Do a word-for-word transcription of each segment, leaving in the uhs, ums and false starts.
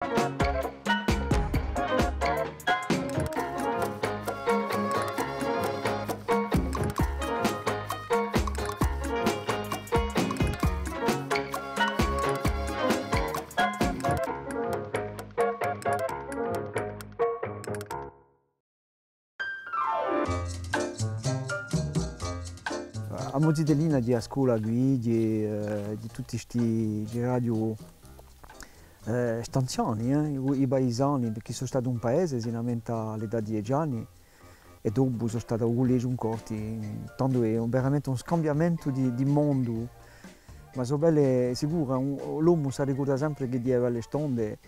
A mo zitellina hè à a scola quì, hè, eh, hè tutti sti, hè radio, eh, st'anziani, eh, i, i paisani, perchè sò statu in paese sin'amenta à l'età di dece anni, è dopu sò statu à u cullegiu in Corti, tandu hè un, veramente un scambiamentu di, di mondu, ma sò belle, sicuru, un, l'omu s'arricorda sempre chì ghjè belle stonde,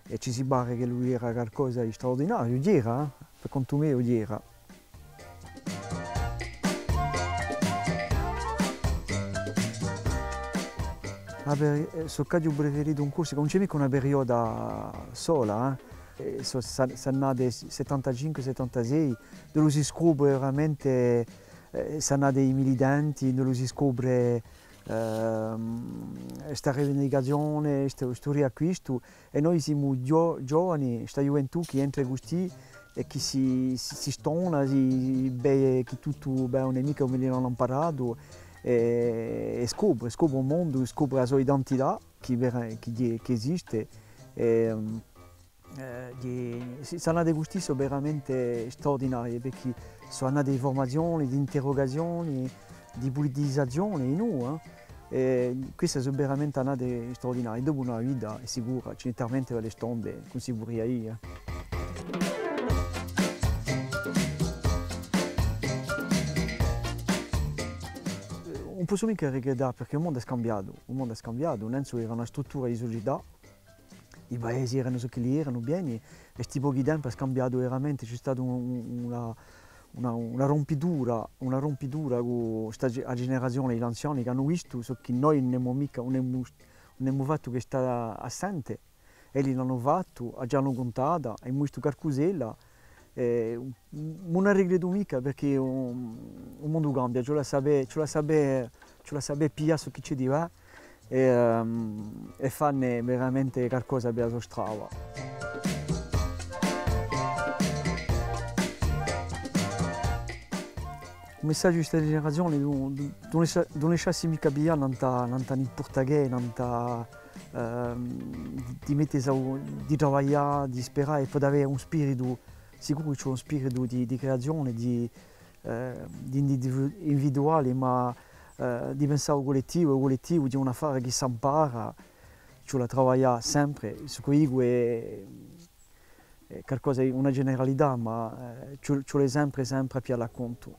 è ci si pare ch'ellu era calcosa di straurdinariu, ghjera, eh? Per contu meiu ghjera. Ah, per, eh, ciò ch'aghju preferitu in Corsica, ùn ci hè micca una perioda sola, eh. Eh, sò, sò, sò nate settantacinque, settantasei, induva si scopre veramente, eh, sò nate i militanti, induva si scopre, ehm, sta rivendicazione, stu, stu riacquistu, è noi simu ghjo-, ghjovani, sta ghjuventù chì entre custì è chì si, si, si stona, si vede chì tuttu, bè, ùn hè micca cum'elli l'anu amparatu, è, è scopre, scopre u mondu, scopre a so identità, chì vera-, chì, chì esiste, è, ehm, eh, chì, sì, sò annate custì sò veramente straurdinarie, perchè sò annate di furmazione, d'interrugazione, di pulitizazione, innò, eh. È queste sò veramente annate straurdinarie. Dopu una vita, hè sicuru, ci n'hè talmente per le stonde, cum'è si puderia dì, eh. Ùn possu micca regrettà, perchè u mondu hè scambiatu, u mondu hè scambiatu, innanzu era una struttura di sucetà, i paesi eranu ciò ch'elli eranu, bè, è sti pochi tempi hà scambiatu veramente, ci hè stata un, un, una, una, una rumpitura, una rumpitura cù sta ge-, a generazione di l'anziani chì anu vistu ciò chì noi ùn emu micca, ùn emu, ùn emu fattu chè stà à sente. Elli l'anu fattu, a ci anu cuntata, emu vistu calcusella, è ùn, ùn arregrettu micca, perchè u, u mondu cambia, ci vole à sapè, ci vole à sapè, ci vole à sapè piglià ciò chì ci hè di bè, è, ehm, è fanne veramente calcosa per a so strada. U messaghju di sta generazione, d'ùn, d'ùn, d'ùn lascià-, d'ùn lasciassi micca piglià nant'à, nant'à n'impurta chè, nant'à, ehm, di, di mettesi à, di travaglià, di sperà è po d'avè un spiritu, sicuru chì ci hè un spiritu di, di creazione, di, eh, di individu-, individuale, ma, eh, di pensà à u cullettivu, è u cullettivu hè un affare chì s'ampara, ci vole à travaglià sempre, ciò chì dicu hè, hè calcosa, una generalità, ma, eh, ci, ci vole sempre, sempre à piglià à contu.